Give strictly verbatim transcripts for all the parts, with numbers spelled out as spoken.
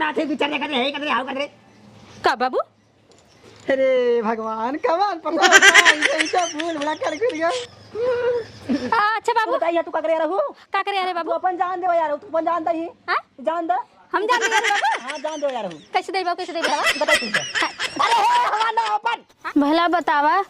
अरे बिचारे कर रे, हे कर रे, हाउ कर रे। का बाबू? अरे भगवान, कमाल पता है, ऐसा, ऐसा फूल बड़ा कर कर गया। आ, अच्छा बाबू। बताइए, तू का करे यार हो? का करे यार बाबू? तू अपन जान दे यार, तू अपन जान दे ही। हाँ? जान दे। हम जान दे यार बाबू। हाँ, जान दे यार हो। कैसे दे बाबू, कैसे दे बाबू? बता तू। अरे हे, हमारा ना अपन। भला बतावा,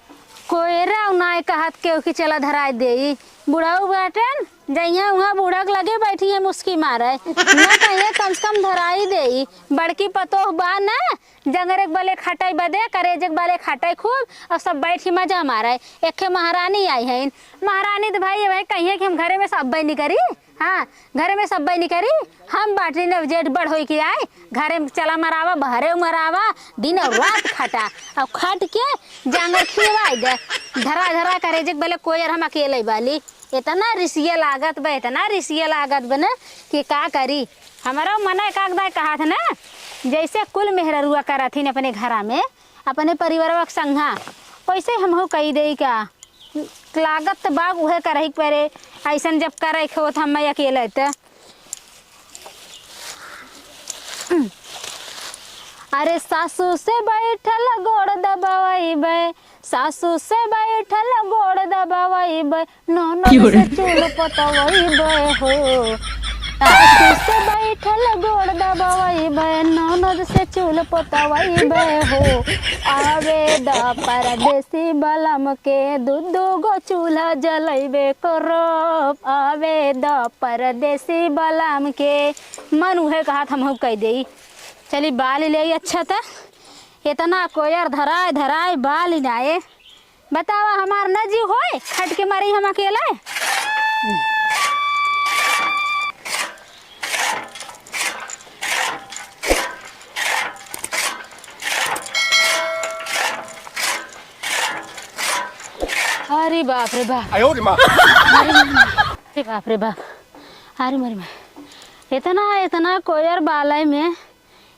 कोयरा नाय कहत केहू कि चला धराई देई। बुढ़ऊ बाटेन, जइया उहाँ बूढ़ा के लगे बैठी है मुस्की मारे। न कहिए कम से कम धराई देई। बड़की पतोह बा न, जंगरे के बले खटाई बदे, करेजे के बले खटाई खूब, और सब बैठी मजा मारे। एखे महारानी आई हैं। महारानी तो भाई, भाई कहिए कि हम घरे में सब बैनी करी। हाँ, घरे में सब बैनी करी, हम बाटी ने जेठ बड़ होई के आए, घरे में चला मरावा, बहरे मरावा, दिन और रात खटा, और खट के जांगर खियवाई दे, धरा धरा करेजे के बले कोयर हम अकेले बाली। इतना रिसिया लागत बा, इतना रिसिया लागत बा न कि का करी। हमारा मन एकाक दाई कहत न, जैसे कुल मेहररुआ करत हिन अपने घरा में, अपने परिवारवा के संघा, वैसे हमहू कई देई का। लागत त बा उहे करही के परे, अइसन जब करे के होत हम्मे अकेले त। अरे सासू से बैठल गोड़ दबवइबे, सासू से बैठल गोड़ दबवइबे, ननद से चूल पतवइबे हो। सासू से बैठल गोड़ दबवइबे, ननद से चूल पतवइबे हो। आवे द परदेसी बलम के, दू दू गो चूल्हा जलइबे करब। आवे द परदेसी बलम के। मन उहे कहत हमहू कह देई। चली बाल ले आई अच्छा त। इतना कोयर धराए धराए बाल नाए। बतावा, हमार न जीव होए, खट के मरी हम अकेले। अरे बाप रे बाप। आयो रे माँ। अरे, अरे बाप रे बाप। अरे मरी माँ। इतना, इतना कोयर बालय में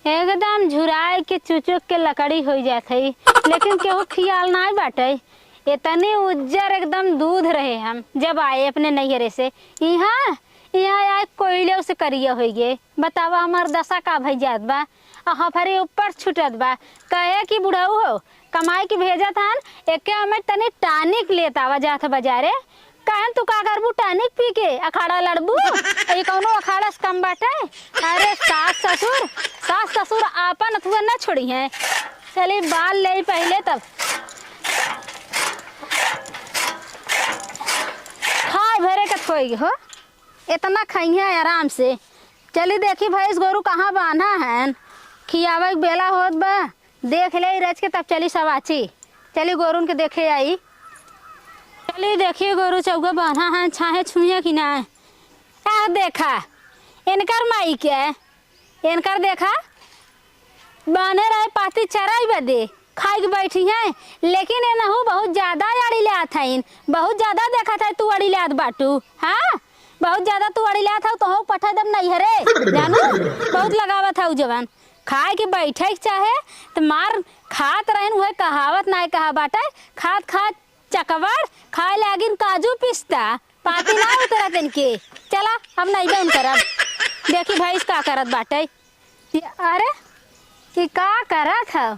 एकदम झुराए के चुचुक के लकड़ी होइ जात है, लेकिन केहू खियाल नाई बाटे। इतनी उज्जर एकदम दूध रहे हम जब आए अपने नैहरे से। इहाँ, इहाँ आए कोयले से करिया होइ गए। बतावा हमार दशा का भई जात बा। आ हफरी ऊपर छूटत बा। कहे कि बुढ़ऊ हो, कमाई के भेजत हन, एके हमें तनी टॉनिक लेत आवा जात बाजारे। कहन तू का करबू टॉनिक पी के? अखाड़ा लड़बू? ई कौनो अखाड़ा से कम बाटे? अरे सास ससुर, सास ससुर आपन अथुआ न छोड़ी हैं। चली बाल ले पहिले तब। खाए भरे के थोई हो, इतना खइहे आराम से। चली देखी भैंस गोरू कहाँ बान्हा हैं, खियावे के बेला होत बा। देख ले रच के तब चली सवाची। चली गोरुन के देखे आई। चली देखी गोरू चौगा बान्हा हैं, छाहे छुइहे कि ना। आ देखा इनकर माई के, इनकर देखा बान्हे रहे पाती चराई बदे, खाई के बैठी हैं, लेकिन एनहू बहुत ज्यादा अड़ी ले आत हईन, बहुत ज्यादा देखत है तू अड़ी ले आत बाटू। हाँ, बहुत ज्यादा तू अड़ी ले आत हऊ, तोहू पठा देब नैहरे, जानू, बहुत लगावत हऊ जवान। खाए के बैठे के चाहे त मार खात रहेन, उहे कहावत नाय कहा बाटे, खात खात चकवार खाए लागिन काजू पिस्ता, पाती ना उतरत इनके। चला, हम नहीं बहन करब। देखी भैंस का करत बाटे। ये, अरे, ये का करत हव?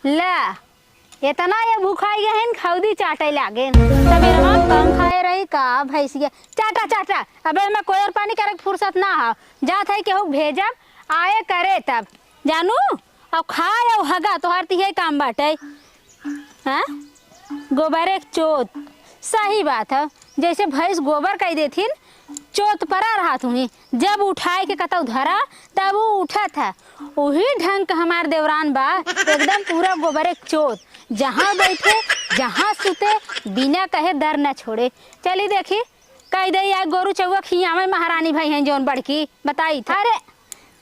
ले, इतना ये भुखाई गए हैं, खौदी चाटे लागे। तबेरवा कम खाए रही का भैंसिया? चाटा, चाटा। अबे मैं कोयर पानी करे के फुर्सत ना हो। जात है केहू भेजब, आए करे तब। जानू, अब खाए अउ हगा, तोहार त इहे काम बाटे। हाँ? गोबरे के चोत। सही बात है, जैसे भैंस गोबर कई देथिन, चोत परा रहत हुई, जब उठाए के कतौ धरा, तब उ उठत है। उही ढंग का हमार देवरान बा, एकदम पूरा गोबरे के चोत। जहाँ बैठे, जहाँ सुते, बिना कहे दर न छोड़े। चली देखी, कह दे, या गोरू चौवा खियावे महारानी भई हैं जौन बड़की, बताई था। अरे,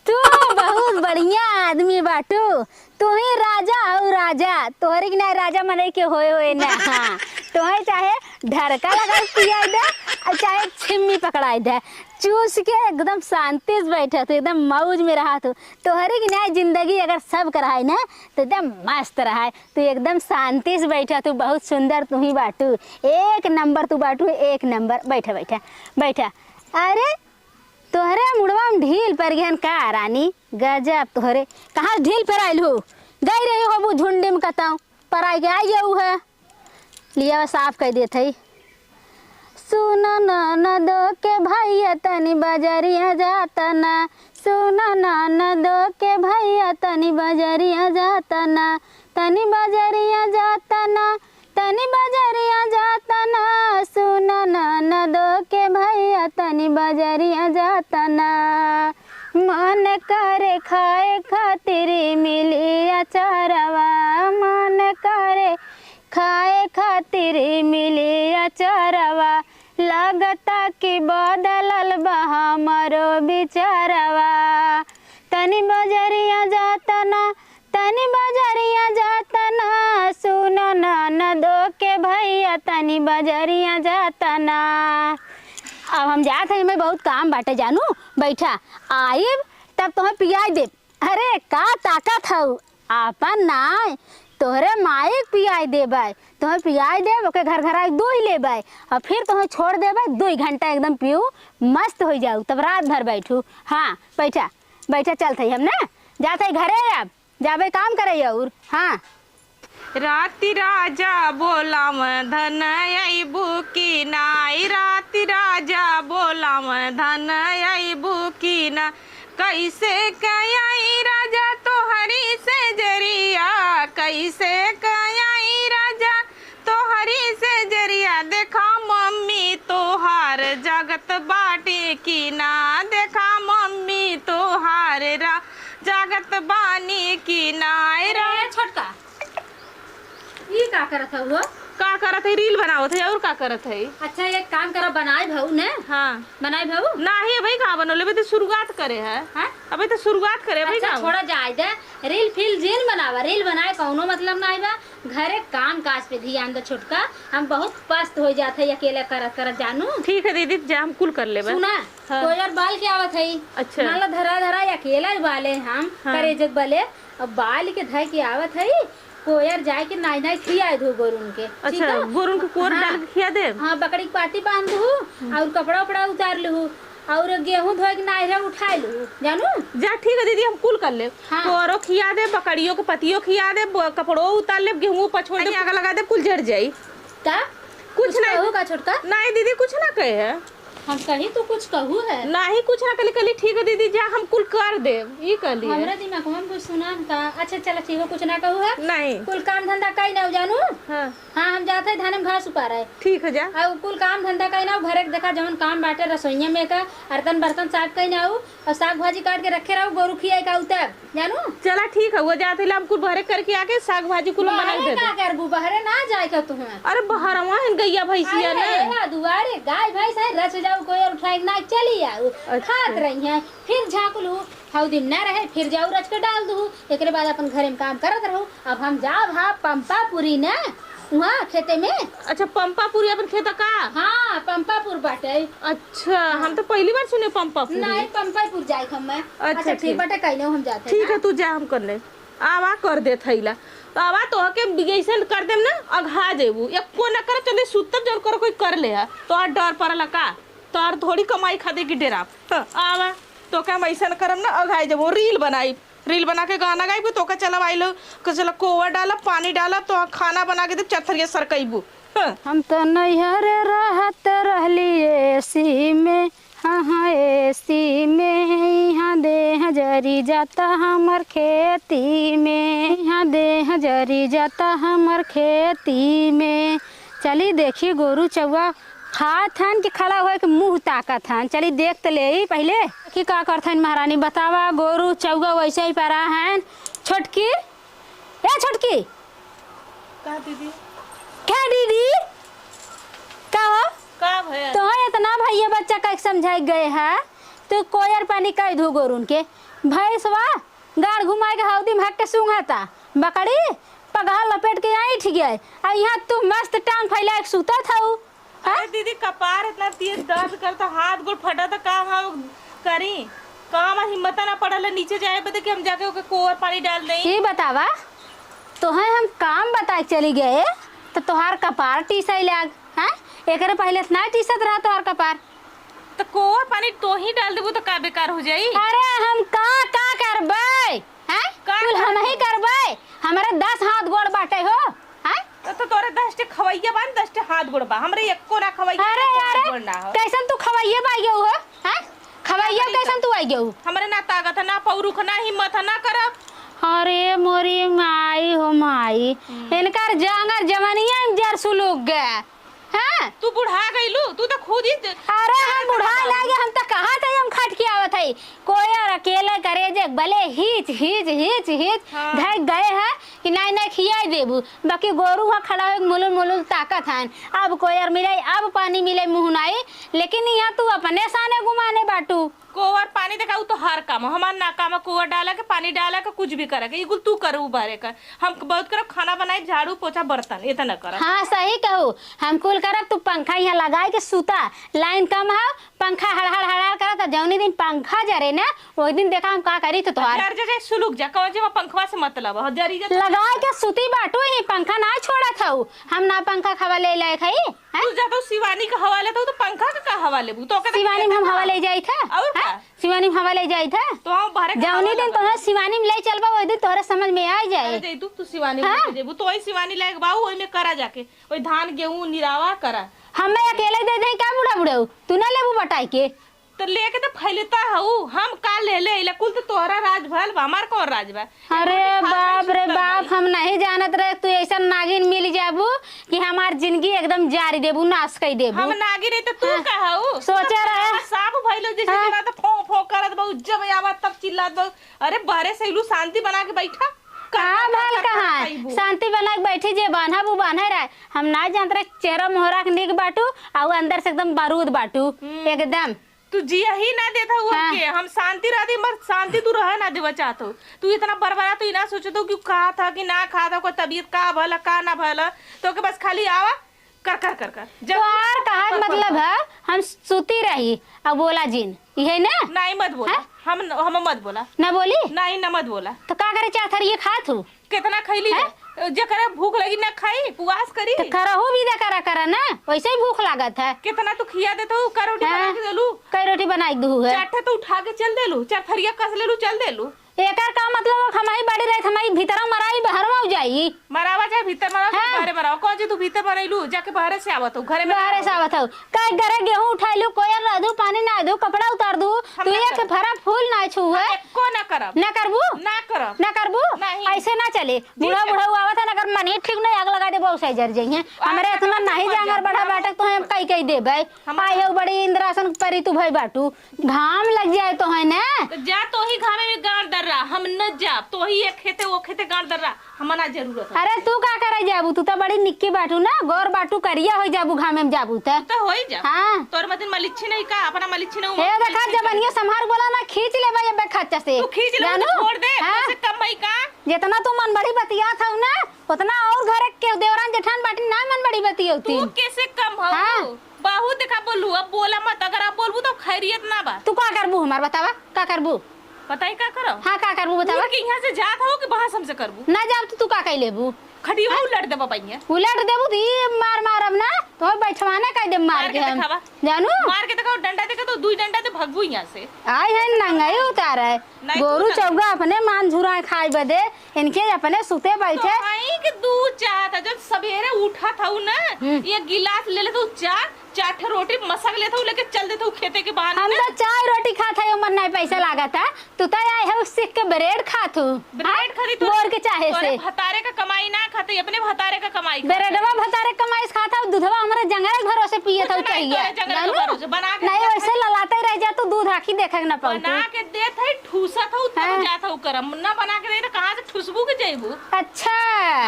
तू बहुत बढ़िया आदमी बाटू, तू ही राजा हऊ राजा, तोहरे के ना राजा मनई के होए होए ना। हाँ, तोहे चाहे ढरका लगा के पियाई दे, और चाहे छिम्मी पकड़ाई दे, चूस के एकदम शांति से बैठा तू, एकदम मौज में रहा तू। तोहरे के ना जिंदगी अगर सब कराए ना, तो एकदम मस्त रहा। तू एकदम शांति से बैठा, तू बहुत सुंदर तू ही बाटू, एक नंबर तू बाटू, एक नंबर। बैठा, बैठा, बैठा। अरे, तोहरे मुड़वा में ढील पड़ गहन का रानी? गजब तोहरे, कहाँ ढील पेराइल हो? गई रही होबू झुंडी में कतौ, पराई के आई गऊ है। लिया साफ कइ देत हई। सुन ननदो के भैया तनी बजरिया जातना, सुन ननदो के भैया तनी बजरिया जातना, तनी बजरिया जातना, तनी बजरिया जातना, सुन ननदो के भैया तनी बजरिया जातना। मन करे खाए खातिर मिली अचारवा, मन करे खाए खातिर मिली अचारवा, लागता कि बदलल बा हमरो विचारवा। तनी बजरिया जातना, तनी बजरिया जातना, सुन ननदो के भैया, तनी बजरिया जातना। अब हम जात हई, हमें बहुत काम बाटे जानू, बैठा, आइब तब तोहे पियाई देब। अरे का ताकत हऊ, आपन नाय, तोहरे माई के पियाई देबै, तोहे पियाई देब, ओके घर घर आई दुहि लेबै, और फिर तोहे छोड़ देबै, दुइ घंटा एकदम पीऊ, मस्त होइ जाऊ, तब रात भर बैठू। हाँ बैठा, बैठा, चलत हई हम ना, जात हई घरे, अब जाबे काम करे और। हाँ। राति राजा बोलाव धन अइबू की ना, राति राजा बोलाव धन अइबू की ना, कैसे कयाई राजा तोहरी से जरिया, कैसे कयाई राजा तोहरी से जरिया, देखा मम्मी तोहार जागत बाटी की ना, देखा मम्मी तोहार रा-, जागत बानी की ना। ए रा- ए छोटका, ई का करत हऊ हो? का करत है? रील बनावत है, और का करत है? अच्छा, एक काम करा, बनाई भाऊ ने? हाँ। बनाई भाऊ? नाही, अबे कहाँ बनौले, अबे तो शुरुआत करे है। हाँ? अबे तो शुरुआत करे, अबे अच्छा, कहाँ? छोड़ा, जाए दे। रील फील जिन बनावा, रील बनाए कौनो मतलब नाही बा। घरे काम काज पे ध्यान दे छोटका, हम बहुत पस्त हो जात है अकेले करत करत जानू। ठीक है दीदी, जा हम कुल कर लेबे। सुना, हाँ। कोयर बाल के आवत है। अच्छा। मान लो धरा धरा अकेला ही बाले हम, हाँ। करे जग बले, अब बाल के धर के आवत है, कोयर जाए के नाई नाई खियाए दो गोरुन के। अच्छा, ठीक है? गोरुन के कोर हाँ। डाल के खिया दे। हाँ, बकरी के पाती बांध दू हम्म। और कपड़ा उपड़ा उतार लू और गेहूं धोए के नाई रहे उठाए लू, जानू? जा, ठीक है दीदी, हम कुल कर लेब। हाँ। कोरो खिया दे, बकरियों के पतियों खिया दे, ब-, कपड़ों उतार लेब, गेहूं पछोड़ दे, आग लगा दे, कुल जर जाई। का? कुछ कुछ नहीं। कहू का छोटका? नहीं दीदी, कुछ ना कहे है। हम कही तू कुछ कहू है? नहीं, कुछ ना कहली, कहली, "ठीक है दीदी, जा, हम कुल कर देब।" ई कहली है। हमरा दिमाग में कुछ सुना हम का? अच्छा, चला, ठीक हो, कुछ ना कहू है? नहीं। कुल काम धंधा कई ना जानू? हाँ। हाँ, हम जात है धान में घास उपारे। ठीक है, जा। और कुल काम धंधा कई ना, घरे के देखा जवन काम बाटे रसोइया में का, अरतन बर्तन साफ कई ना, और साग भाजी काट के रखे रहो, गोरू खियाई का उतर। जानू? चला ठीक है, वो जात हई, हम कुल बहरे करके आके साग भाजी कुल हम बना के बहरे दे का दे। करबू? बहरे ना जाए का तुहं? अरे बहरवा है गैया भैंसिया अरे ना। हेवा दुआरे गाय भैंस है, रच जाऊ कोई और उठाए ना चली आऊ। अच्छा। खात रही है, फिर झाँक लू, हऊ दिन ना रहे, फिर जाऊ रच के डाल दू, एकरे बाद अपन घरे में काम करत रहू। अब हम जाब हा पंपापुरी ना, वहाँ खेते में। अच्छा, पंपापुरी अपन खेत का? हाँ, पंपापुर बाटे। अच्छा, हाँ। हम तो पहली बार सुने पंपापुरी। नहीं, पंपापुर जाए हम मैं। अच्छा, अच्छा, ठीक ठीक। बाटे, कहीं हम जाते ठीक ना। है, तू जा, हम कर ले। आवा कर दे थैला। तो आवा तोहके ऐसन कर देम ना, अघा जेबू। एको ना करे, चले सुतब, जौन करो कोई कर ले है। तोहर डर पड़ला का? तोहर थोड़ी कमाई खातिर की डेराब। हाँ, आवा, तोहके हम ऐसन करम ना, अघाई जेबू। रील बनाई, रील बना के गाना गाइब, तोहके चलवाई लो, के चला कोवा डालब, पानी डालब, तो खाना बना के देब, चार थरिया सरकैबू। हाँ। हम तो नैहरे रहत रहली एसी में, हाँ, हाँ, एसी में, इहाँ देह जरी जाता हमर खेती में, इहाँ देह जरी जाता हमर खेती में। चली देखी गोरू चौवा खात हन कि खड़ा होए के मुँह ताकत हन। चली देख त लेई पहिले कि का करत हन महारानी। बतावा, गोरू चौवा वैसे ही परा हन। छोटकी, ए छोटकी। का दीदी? का दीदी? का हो? का भयल? तोहे इतना भैया बच्चा का समझाई गए है, तू कोयर पानी कई धू गोरुन के। भैंसवा गाड़ घुमाए के हौदी में हक के सूंघता, बकरी पगहा लपेट के ऐंठ गए, आ यहाँ तू मस्त टांग फैला के सुतत हऊ। अरे दीदी, कपार इतना तेज दर्द करता, हाथ गोड़ फटता, का हम करी? का हमार हिम्मत ना पड़ल नीचे जाए बदे कि हम जाके ओके कोवर पानी डाल देई? ई बतावा, तोहे हम काम बताए के चली गए, तो तोहार कपार टीसै लाग, हैं? एकरे पहिले इतना टीसत रहा तोहार कपार। तो कोवर पानी तोही डाल देबू तो का बेकार हो जाई? अरे हम का, का करबै? हैं? का कुल करत हमही हो? करबै? हमरे दस हाथ गोड़ बाटे हो। हैं? तो, तो तोरे दस ठे खवैया बा न, दस ठे हाथ गोड़ बा। हमरे एको ना खवैया, अरे, ना अरे, गोड़ ना हो। कैसन तू खवैया बा गयो हो? हैं? खवैया हमरे कैसन तो, तू आई गयो? हमरे ना ताकत है, ना पौरुख, ना हिम्मत है, ना करब। अरे मोरी माई हो माई, हम्म। इनकर जांगर जवनिया में जर सुलूक गए। हाँ? तू बुढ़ा गईलू, तू तो खुद ही ज-, अरे हम बुढ़ा ना गए, हम तो कहा थे हम खट के आवत है। कोयर अकेले करे जे भले हीच, हीच, हीच, हीच हाँ। धक गए हैं कि नाई, नाई खियाई देबू। बाकी गोरू वहाँ खड़ा हो मुलुल, मुलुल ताकत हन। अब कोयर मिले, अब पानी मिले मुँह नाई, लेकिन यहाँ तू अपने साने गुमाने बाटू। कोवर पानी देखा, उ तो हर काम, हमार ना काम है कोवर डाला के, पानी डाला के, कुछ भी करे के, ई कुल तू करू बाहरे कर। हम बहुत करब खाना बनाई, झाड़ू, पोछा, बर्तन, इतना करब। हाँ, सही कहू, हम कुल करब, तू पंखा यहाँ लगाए के सूता, लाइन कम है, पंखा हड़हड़ हड़हड़ करत, जौनी दिन पंखा जरे ना, वही दिन देखा हम का करी तो तोहार। जर जे, जे सुलुक जा, कौन जे पंखवा से मतलब है, जरी जे लगाए के सूती बाटू ही, पंखा ना छोड़त हऊ, हम ना पंखा खवा ले लायक हई। हैं? तू जा तो शिवानी का हवा लेत हो, तो पंखा का, का हवा लेबू? तो ओके तो शिवानी में हम हवा ले जाई था। और हैं? का? शिवानी में हवा ले जाई था। तो हम बाहर का जौनी हवा दिन लगा। तोहे शिवानी में ले चलबा, वही दिन तोहरे समझ में आ जाए। अरे जैतू, तू शिवानी में हाँ? लेके जेबू, तो वही शिवानी लायक बाऊ, वही में करा जाके, वही धान गेहूं निरावा करा। हमें अकेले दे दे का बूढ़ा बूढ़ा? तू ना लेबू बटाई के? तो लेके तो फैलता हऊ, हम का ले ले, इला कुल तो तोहरा राज भल बा, हमार कौन राज बा? अरे बाप रे बाप, हम नहीं जानत रहे तू ऐसा नागिन मिल जाबू कि हमार जिंदगी एकदम जारी देबू, नाश कर देबू। हम नागिन है तो तू हाँ। का हऊ? सोचे रहे। सांप भइलो जैसे हाँ। जना तो फों फों करत बा, जब आवा तब चिल्लात बा। अरे बहरे से इलू शांति बना के बैठा। का भल कहाँ? शांति बना के बैठी जे बान्हा बू बान्हे रहे। हम ना जानत रहे चेहरा मोहरा के निक बाटू, आउ अंदर से एकदम बारूद बाटू। हम्म। एकदम। तू जिया ही ना देत हऊ हाँ। हमके। हम शांति रहती, मगर शांति तू रहे ना देवा चाहत हऊ। तू इतना बरबरा, तू इना सोचत हऊ कि उ खात ह कि ना खात ह, ओकर तबीयत का भल ह, का ना भल ह, तो ओके बस खाली आवा, कर, कर, कर, कर। जब तोहार कहा के मतलब है, हम सूती रही, अब बोला जिन, इहे ना? नहीं, मत बोला। हाँ? हम, हम मत बोला। ना बोली? नहीं, ना मत बोला। तो का करे, चार थरिये खात हऊ? कितना खैली हैं? है? जेकरा भूख लगी ना खाई, उपवास करी। तो करहु विदा करा, करा ना, वैसे ही भूख लागत है। कितना तू खिया देत हऊ, का रोटी हाँ। बना के देलू? कई रोटी बना के दूहू है? चार ठे तो उठा के चल देलू, चार थरिया कस लेलू, चल देलू। एकर का मतलब है, हमारी बड़ी रात हमारी भीतरा मराई, बहरवा जाई। मरावा चाहे भीतर मरावा, चाहे हाँ। बाहरे मरावा। कौन जी तू भीतर मराइलू, जाके बाहरे से आवत हो, घरे में बाहरे से आवत हो। का घरे गेहूं उठाइलू, कोयर रह दू, पानी ना दू, कपड़ा उतार दू, हम तू ना एक करब। फरा फूल ना छुए। हम एको ना करब। ना करबू? ना करब। ना करबू? नहीं। ऐसे ना चले। बूढ़ा बुढ़ऊ आवत है ना, अगर मन ही ठीक नहीं, आग लगा देबो, उसे जर जइहे। हमरे इतना नहीं जांगर बढ़ा बाटे, तो हम कई कई देबे। हम आए हो बड़ी इंद्रासन परी तू भई बाटू, घाम लग जाए तो है ना। तो जा, तोही घामे में गाड़ दर्रा, हम न जाब। तोही एक खेते, वो खेते गाड़ दर्रा, हम ना जरूरत है। अरे तू का करे जाबू, तू तो बड़ी निक्की बाटू ना, गोर बाटू, करिया हो जाबू घामे में जाबू त। तो होई जा। हाँ। तोर मतिन मलिच्छी नहीं का, अपना मलिच्छी नहीं ए, देखा, जबनिया संभार बोला ना, खींच ले भाई, अबे खच्चा से। तू खींच ले, जानू? तो फोड़ दे, हाँ। तो से कम भाई का? जितना तू मन बड़ी बतियात हऊ ना, उतना और घरे के देवरान जेठान बाटी ना मन बड़ी बतियौती। तू कैसे कम हऊ? हाँ। बहुत देखा बोलू, अब बोला मत, अगर अब बोलबू तो खैरियत ना बा। तू का करबू हमार बतावा, का करबू? बताई का करब? हाँ, का करबू बतावा? उठ के यहाँ से जात हऊ कि बहस हमसे करबू? ना जाब तो तू का कई लेबू? खटिया हाँ? उलट देबा बहिया। उलट देबू तो ई मार मारब ना, तो बैठवाना कई देब मार मार के के हम। देखावा। जानू? मार के देखावा, डंडा देके तो दुई डंडा दे भगबू यहाँ से। आई है नंगाई उतार है। नहीं, गोरू तू ना चौगा अपने मान झुराए खाए बदे, इनके अपने सुते बैठे। तो आई के दूध चाहत है, जब सवेरे उठत हऊ ना, हम्म। एक गिलास ले लेत हऊ चाय, चार ठे रोटी मसक लेत हऊ, लेके चल देत हऊ खेते के बहाने हम ना। तो चाय रोटी खात है, उमर नहीं पैसा लागत है। तू तो आए हऊ सीख के ब्रेड खात हऊ। ब्रेड हाँ? खरीद तू बोर के चाहे तोरे से। भतारे का कमाई ना खाते, अपने भतारे का कमाई खाते। ब्रेडवा भतारे कमाई से खात हऊ, दूधवा हमरे जंगल के भरोसे पियत हऊ कुछ नहीं चाहिए। तोरे जंगल के जानू? भरोसे बना के नहीं, खाते। वैसे ललाते रह जा तू, दूध आँखी देखे के ना पाऊ तू। बना के देत है, ठूसत हऊ, तब हाँ। जात हऊ करम। ना बना के दे तो कहाँ से ठुसबू के जइबू? अच्छा,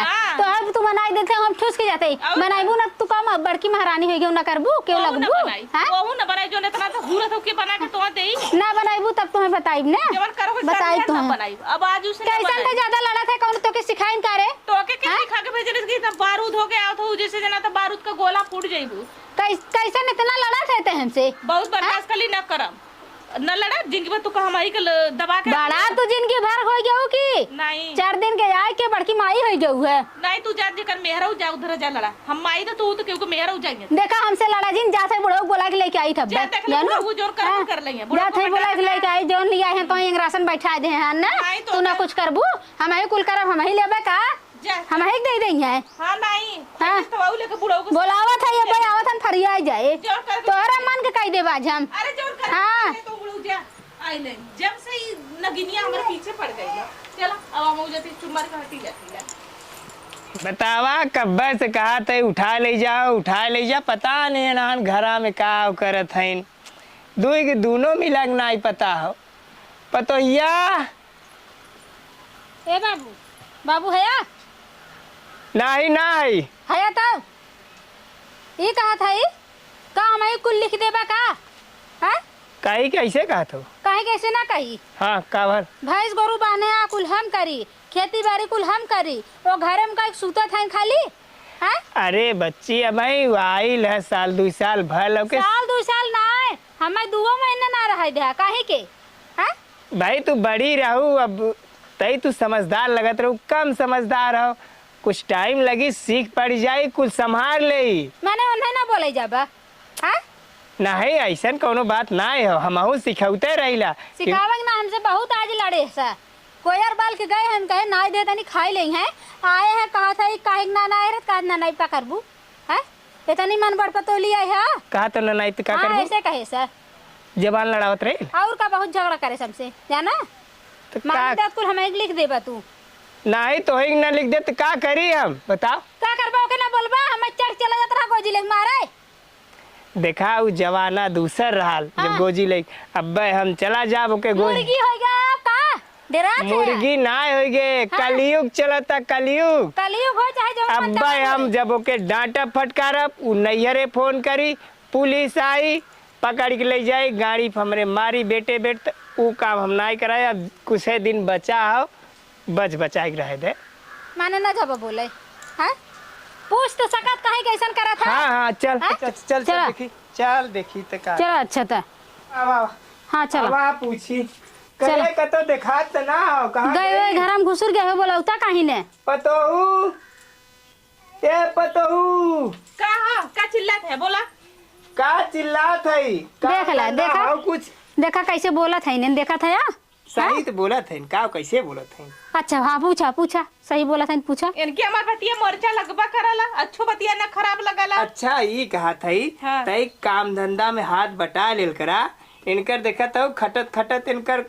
हाँ। तो अब तू बनाई देते, हम ठूस के जाते। और बनाइबू ना तू, कम बड़की महारानी होई गई, ना करबू, केहू वहू ना लगबू? बनाई, हाँ? वहू ना बनाई, जो इतना तो घूरत हो के बना के तो देई। ना बनाइबू तब तुम्हें बताइब ना। जवन करो के बताई करना ना तुम्हें। बनाई। अब आज उसे ना कैसन बनाई। तो ज्यादा लड़त है, कौन तो के सिखाइन का रे? तो के के हाँ? सिखा के भेजले कि इतना बारूद हो गया हो, तो जैसे जना तो बारूद का गोला फूट जाइबू। कैस-, कैसन इतना लड़त है ते हमसे? बहुत बर्दाश्त हाँ? कर ली, ना करब। न लड़ा, जिंदगी भर तू का हमारी के ल-, दबा के बड़ा तू जिंदगी भर हो गयो की? नहीं। चार दिन के आए के लड़की माई होइ गउ है। नहीं, तू जा, जेकर मेहरऊ जा, उधर जा लड़ा। हम माई तो, तू तो केहू के मेहरऊ जाइए। देखा, हमसे लड़ा जिन, जात है बुढ़ऊ बोला के लेके आई था जा, बे, देख ले, जानू? बुढ़ऊ जोर कर, हाँ, कर लेंगे। बुढ़ऊ जात है को बोला के बता लेके आई, जौन लिया है तो इंग्रासन बैठा दे हैं ना। नहीं तो तू ना का कुछ करबू, हम ही कुल करब, हम ही लेबे का? जा। हम ही दे देंगे। हाँ, नहीं। हाँ। तो वो लेके बुढ़ऊ को बोलावत है, ये भाई आवत हन, फरिया जाए। जोर कर। तोहरा मन के कही देब आज हम। अरे, जोर कर। हाँ। तो बुढ़ऊ जा। आई नहीं, जब से ही नगिनिया हमारे पीछे पड़ गई है। चलो, अब हम हो जाती, चुम्मा के हटी जाती है। बतावा, कब्बे से कहा थे उठा ले जाओ, उठा ले जा, पता नहीं अनहन घरा में का करत हइन। दुई के दूनो मिला के नाई पता हो। पतोहिया। ए बाबू, बाबू हया? नाही, नाही। हया तब? ई कहत हई, का हमही कुल लिख देबा का? हैं? कही कैसे कहत हो? कहीं कैसे ना कही। हाँ, का भर? भैंस गोरू बान्हे आ कुल हम करी, खेती बारी कुल हम करी, ओ घरे में कहीं सुतत हैं खाली? हैं? अरे बच्ची, अब ही आइल है, साल दुई साल भर लौके। साल दुई साल ना है, हमें दुओ महीना ना रहे दे, काहे के? हैं? भाई, तू बड़ी रहू, अब तई तू समझदार लगत रहू, कम समझदार हो। कुछ टाइम लगी, सीख पड़ जाई, कुछ संभाल लेई। माने उन्हें ना बोले जाबा, हाँ? नहीं, ऐसन कौनो बात ना हो, हमहू सिखौते रहिला। सिखावे के ना, हमसे बहुत आज लड़े सा। कोयर बाल के गए हम, कहे नाई दे तनी खाई लेई हैं, आए हैं, कहा था, "ई काहे के ना, ना आए रहत, का ना, ना, का करबू?" हैं? इतनी मन बड़ पतोली आई है? कहा तो ना, ना, तो का हाँ, करबू? ऐसे कहे सा। जबान लड़ावत रहे। और का बहुत झगड़ा करे हमसे, जाना? तो मांग का दे कुल हमें लिख देबा तू। नहीं, तोहे ना लिख दे तो का करी हम, बताओ? का करबा, ओके ना बोलबा, हमें चढ़ चला जात रहा गोजी लेके मारे। देखा, उ जमाना दूसर रहल, जब हाँ। गोजी लेके, अब्बे हम चला जाब ओके गोजी। मुर्गी होइ गया का? डेरात है? मुर्गी ना होइ गए, हाँ। कलयुग चलता, कलयुग। कलयुग हो चाहे जो अब्बे हम जब ओके डांटब फटकारब, उ नैहरे फोन करी, पुलिस आई, पकड़ के ले जाई, गाड़ी पे हमरे मारी बेटे बेट, त उ काम हम नाई कराए। अब कुछ दिन बचा हो, बच बचाए के रहे दे। माने ना जब बोले, हैं? पूछ तो सकत काहे कैसन करत है? हाँ, हाँ, चल, हैं? चल, चल, चल चला। देखी, चल देखी त का। चला, अच्छा त। आवा, आवा। हाँ, चला। आवा, पूछी। चला। करे का तो देखात त ना हो, कहाँ गए गई? हुए घर में घुसुर गए हो, बोलौता काहे ने? पतोहू, ए पतोहू। का हो? का चिल्लात है? बोला। का चिल्लात है? का देख ला, करना देखा? हो कुछ? देखा कैसे बोलत है, इन्हें देखत है, आ? सही हाँ? तो बोलत है, का कैसे बोलत है? अच्छा, हाँ, पूछा, पूछा, सही बोलत है, पूछा। इनके हमार बतिया मोर्चा लगबा करला, अच्छो बतिया ना खराब लगला। अच्छा, ई कहत है, हाँ। तई काम धंधा में हाथ बटा लेल करा, इनकर देखत हो, खटत खटत इनकर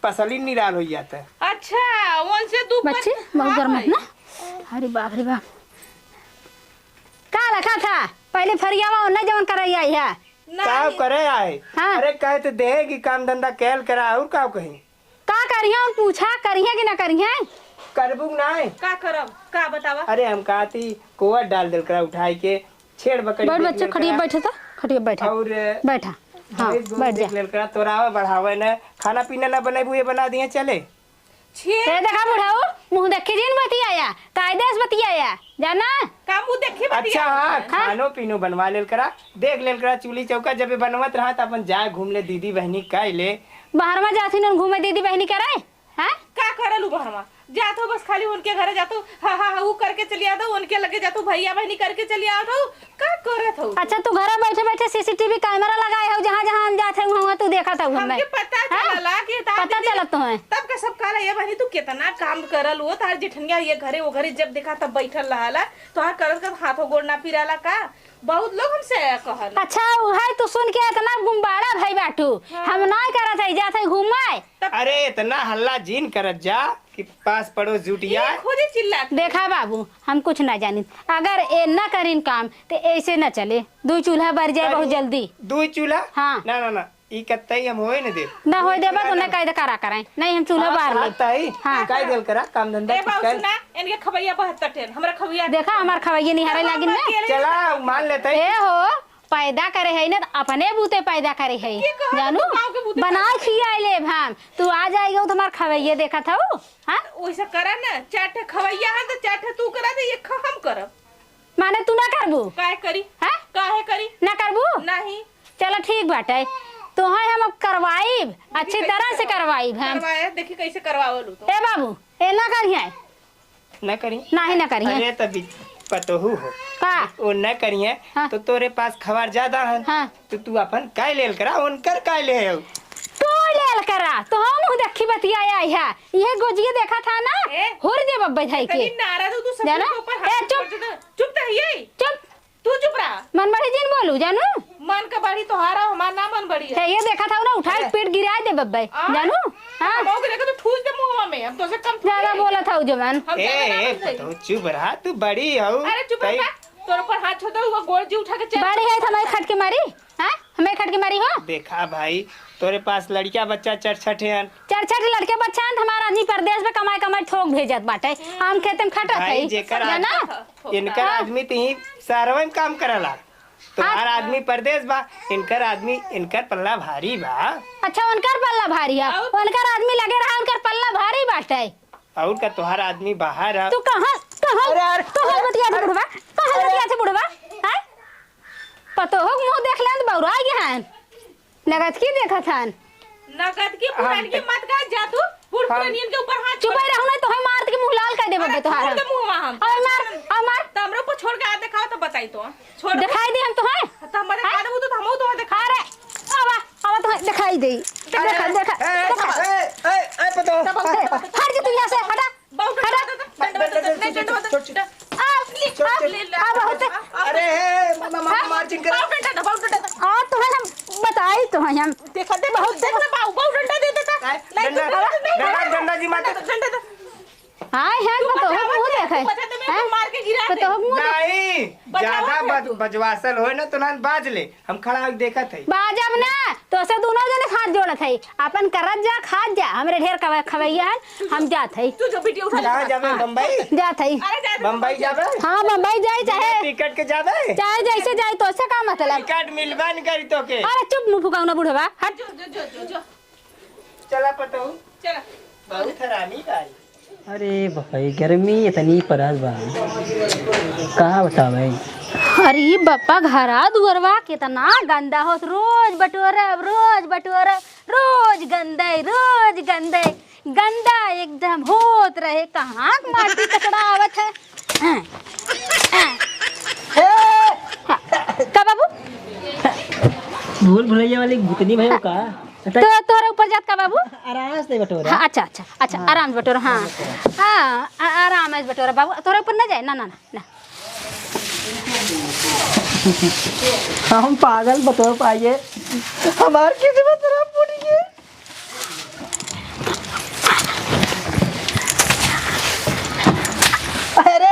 पसली निराल हो जाता है। अच्छा, उनसे दू बच्ची, पर बहुत हाँ गर्म है भाई। ना? अरे बाप रे बाप। का रखा था? पहले फरियावा और ना जवन करई आई है। नहीं। का करे आए? हाँ। अरे कहे तो दे कि काम धंधा कैल करा और का कही? का करिया उन पूछा, करिया कि ना करिया? करबू कि नाय? का करब? का बतावा? अरे हम कहती कोवर डाल देल करा उठाई के, छेड़ बकरी बड़ देख बच्चे लेल खटिया करा। बैठे तो, खटिया बैठा। और बैठा। हाँ, भैंस गोरू बैठ जा। देख लेल करा, तोरावे बढ़ावे न, खाना पीना ना बनेबू, ये बना दिए चले। छेड़ ए देखा बुढ़ाऊ, मुँह देखी जिन बतियाया, कायदे से बतियाया, जाना? का मुँह देखी अच्छा, बतियाया? हाँ, हाँ। खानो पीनो बनवा लेल करा, देख लेल करा, चूल्ही चौका जब बनवत रहा त अपन जाए घूम ले, दीदी बहनी कह ले। बाहर में जाती न घूमे दीदी बहनी करे, हाँ? का करल उ बहरवा? जात हो बस खाली उनके घरे जात हो, हा, हा, हा, उ करके चली आवत हो, उनके लगे जात हो, भैया बहनी करके चली आवत हो, का करत हो? अच्छा, तू घरे बैठे बैठे सीसीटीवी कैमरा लगाए हो, जहाँ जहाँ हम जात है, वहाँ वहाँ तू देखत हो हमें। हमके पता हाँ? चलला कि तार पता दीदी चलत तुम्हें? तब का सब कहला, "ये बहनी तू कितना काम करल हो, तार जेठनिया ये घरे वो घरे जब देखा तब बैठल रहला, तोहार करत करत हाथों गोड़ ना पिराला का?" बहुत लोग हमसे कहल। अच्छा, उहे तू सुन के इतना गुम्बाड़ा भई बाटू। हाँ। हम नाय करत है, जात है घूमे। तब अरे, इतना हल्ला जिन करत जा कि पास पड़ोस जुट ये जाए। खुद ही चिल्लात। देखा बाबू, हम कुछ ना जानित। अगर ए ना करिन काम, तो ऐसे ना चले। दू चूल्हा बर जाए बहुत अरे, जल्दी। दू चूल्हा? हाँ। ना, ना, ना। ई कतई हम होए न देब। ना होए देबा तो ना कायदे करा कराई। नहीं, हम चूल्हा हाँ, बार हाँ, ले। तई। हाँ। काहे देल करा, काम धंधा ए कुछ बाबू कर। सुना, इनके खवैया बहत्तर ठेन, हमरा खवैया देखा, हमार खवैया निहारे लागिन ना। चला, मान लेते। ए हो, पैदा करे है ना, तो अपने बूते पैदा करे है। के कहत जानू, तू गाँव के बूते बना पैदा करे? खिया लेब हम। तू आ जाएगा तो हमार खवैया देखत हऊ, हाँ? वैसे करा ना, चार ठे खवैया है तो चार ठे तू करा दे, एक हम करब। माने तू ना करबू? काहे करी? हैं? काहे करी? ना करबू? नहीं। चलो ठीक बाटे, तोहे हम अब करवाइब, अच्छी तरह से करवाइब हम। करवाए, देखी कैसे करवावल हो तो। ए बाबू, ए ना करिहे। ना करी। नाही ना करी है। अरे, तभी पतोहू हो। का? वो ना करी है, हाँ। तो तोरे पास खबर ज्यादा है। हाँ। तो तू अपन काय लेल करा, उनकर काय ले हो? तू लेल करा, तो हम मुँह देखी बतिया आई है। ये गोजिए देखा था ना, ए, हुर दे बब्बे धाई के। इतनी नाराज हो तू, सब जाना? के ऊपर हाथ ए, चुप। उठा दे। चुप तो है ये। चुप। तू चुप रहा। मन बढ़ी जिन बोलू, जानू? मन का बढ़ी तोहारा, हमार ना मन बढ़ी है। हे, ये देखा था ना, उठाई अरे। पेट गिराए दे बब्बे, आ? जानू? हाँ। हम ओके देखा तो ठूस दे मुंहवा में, हम तो से कम थोड़ी ज्यादा है। बोला था जवान। हम ए, ज्यादा ना ए, बोलते। पतोहू, चुप रहा, तू बड़ी हो। अरे चुप रहा, तोर ऊपर हाथ छोड़ दो, वो गोड़ जी उठा के चल। बड़ी है, हमारे खट के मारी, हाँ? हमें खट के मारी हो? देखा भाई, तोरे पास लड़किया बच्चा चरछट हैं। चरछट लड़के बच्चा हैं, हमारा आदमी परदेस में कमाई कमाई ठोक भेजत बाटे। हम खेते में खटत भाई, हई। जेकर जाना? आद-, इनकर हाँ। आदमी तो ही शहरवे में काम करला। तोहार हाँ। आदमी परदेस बा, इनकर आदमी, इनकर पल्ला भारी बा। अच्छा, उनकर पल्ला भारी है। और? उनकर आदमी लगे रहा, उनकर पल्ला भारी बाटे। और का, तोहार आदमी बाहर है। तू कहाँ, कहाँ, अरे, अरे, कहाँ अरे, बतिया थे अरे, बुढ़वा? कहाँ अरे। बतिया थे बुढ़वा? हैं? पतोहू के मुँह देख लेन तो बौरा गया है। नगद की देखत हन? नगद की हाँ, पुरान की तो मत कह जा तू, बूढ़ हाँ। पुरानियन के ऊपर हाथ चुप छोड़। ही रहू ना, तो हम मार के मुँह लाल कर देबे अरे, तोहार छोड़ हम। दे मुँहवा हम। और मार, और मार। तो हमरो को छोड़ के आ देखाओ तो बताई तो। छोड़ दे। दिखाई दे हम तो हैं। तो हमारे हैं? का देबू तो हमहू तो देखा। अरे, आवा, आवा तो दिखाई दे। अरे, देखा, देखा, ए, ए, देखा। ए, ए, ए, पतोहू। हट जा तू यहाँ से, हटा। बाबू, हटा। डंडा, डंडा, डंडा, डंडा, डंडा। छोड़, छोड़। आ, आ, छोड़, छोड़। ले, ले, आ, बहुत आ, आ, अरे, हे, मामा, मामा, हाँ? मार चिन कर। बाबू, डंडा, बाबू, डंडा। आ, तो है हम बताई तो है हम। देखा, देखा, बहुत देख ले, बाबू, बाबू, डंडा दे देता। काय? नहीं, डंडा, नहीं, नहीं, डंडा, नहीं, डंडा जी मार। डंडा, डंडा। हाय, है, तू तो बचा, हम मुँह बचा, देखे। तू बचा, तो मैं हैं? मार के गिरा तो दे। हम मुँह देखे। नहीं, बचाओ ज्यादा ना बज-, तू। बजवासल होए ना, तो ना बाज ले। हम खड़ा होके देखत हई। बाजब ना, तो से दोनों जने हाथ जोड़त हई। अपन करत जा, खात जा। हमरे ढेर कवा-, खवैया हन, हम जात हई। तू जो बिटिया उठा ले। कहाँ जाबे, हाँ। बम्बई? जात हई। अरे, जा, जा, बम्बई जा। जाबे? हाँ, बम्बई जाई चाहे बिना टिकट के जाबे? चाहे जैसे जाई, तो से का मतलब? टिकट मिलबे न करी तोके। अरे, चुप, मुँह फुकाऊ ना बुढ़वा, हट। जो, जो, जो, जो, जो। चला पतोहू। चला। बहुत हरामी बाई। अरे बापा, ये गर्मी इतनी पड़त बा, का बतावे। अरे बापा, घरा दुअरवा कितना गंदा होत, रोज बटोरब, रोज बटोरब, रोज गंदे, रोज गंदे, गंदा एकदम होत रहे। कहाँ क माटी कचड़ा आवत है? हाँ, हाँ। हाँ, का बाबू? भूल भुलैया वाली भूतनी भयो का? तो तोहरे ऊपर जात का बाबू? आराम से बटोरा। हाँ, अच्छा, अच्छा, अच्छा, हाँ। आराम से बटोरा, हाँ। हाँ, बटोरा। हाँ, आ-, आराम से बटोरा बाबू, तोहरे ऊपर ना जाए, ना, ना, ना, ना। हम पागल बटोर पाइए, हमार किस्मत खराब पड़ी है। अरे,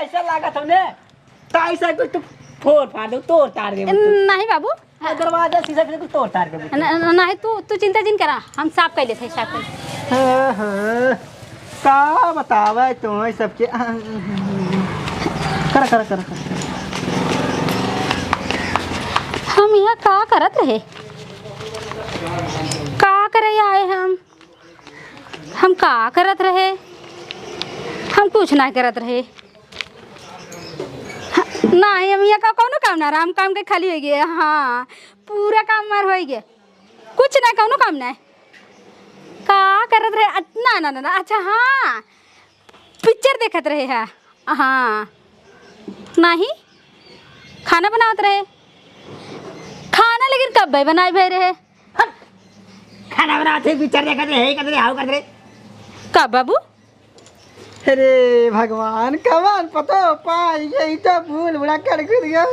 ऐसा लागत हमने। ताई से कुछ तो फोड़ फाड़ दे, तोड़ तार दे। नहीं बाबू। आ, दरवाजा शीशा से कुछ तोड़ तार दे। न-, न-, नहीं, तू, तू चिंता जिन करा, हम साफ कर लेते हैं, साफ कर लेते हैं। हाँ, हाँ। का बतावे तुम्हें सबके। करा, करा, करा, करा। हम यहाँ का करत रहे? का करे आए हम? हम का करत रहे? हम कुछ ना करत रहे। हाँ, नाही, हम यहाँ का कौनो काम ना रहा, हम काम के खाली होइ गए। हाँ, पूरा काम हमार होइ गए, कुछ ना, कौनो काम ना। का करत रहे? अ, ना, ना, ना, ना, अच्छा, हाँ, पिक्चर देखत रहे है। हाँ, नाही, खाना बनावत रहे, खाना लेकिन कब्बे बनाए भए रहे। हट! खाना बनावत है, पिक्चर देखत रहे, करत रहे, हाउ करत रहे। का बाबू? अरे भगवान, कमान पतो पाई, यही तो भूल भुला कर खुद गया। आ,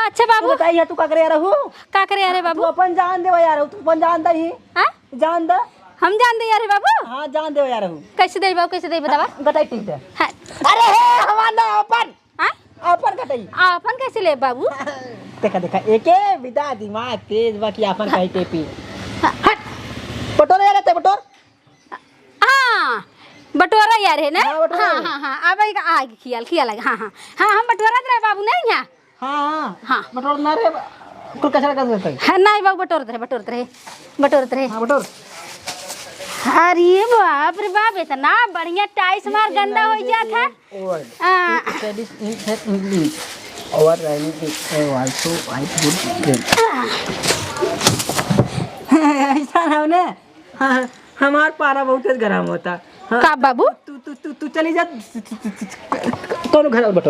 अच्छा बाबू। तू बताइए, तू का करे आ रहू? का करे आ रहे तू बाबू? अपन जान देवा यार, तू अपन जान दे ही। हाँ? जान दे। हम जान दे यार बाबू? हाँ, जान देवा यार रहू। कैसे दे बाबू, कैसे दे बतावा? हाँ, बताई ठीक है। हाँ। अरे हे, हमार ना अपन। हाँ? अपन कटई। आपन कैसे ले बाबू? देखा, देखा, एके विदा दिमाग तेज बा कि आपन कहीं टेपी। हाँ। हट। बटोरा यार, ते बटोर। हाँ, बटोरा यार है ना? हाँ, बटोरा हाँ, यार। हाँ, हाँ, अब एक आगे खियाल, खियाल आगे। हाँ, हाँ। हाँ, हम बटोरत रहे बाबू, नहीं यहाँ? हाँ, हाँ। हाँ। बटोर ना रे, कुल कचरा कर देते हैं। हाँ, नहीं बाबू, बटोरत रहे, बटोरत रहे, बटोरत रहे। हाँ, बटोर। अरे बाप रे बाप, इतना बढ़िया टाइल्स मार गंदा हो जात है। Word. आ। It studies in her English. Our writing is also quite good. ऐसा ना होने। हाँ, हमार पारा बहुत तेज गरम होता। हाँ, का बाबू? तू, तू तू तू चली जा। कौनो घर बटोर।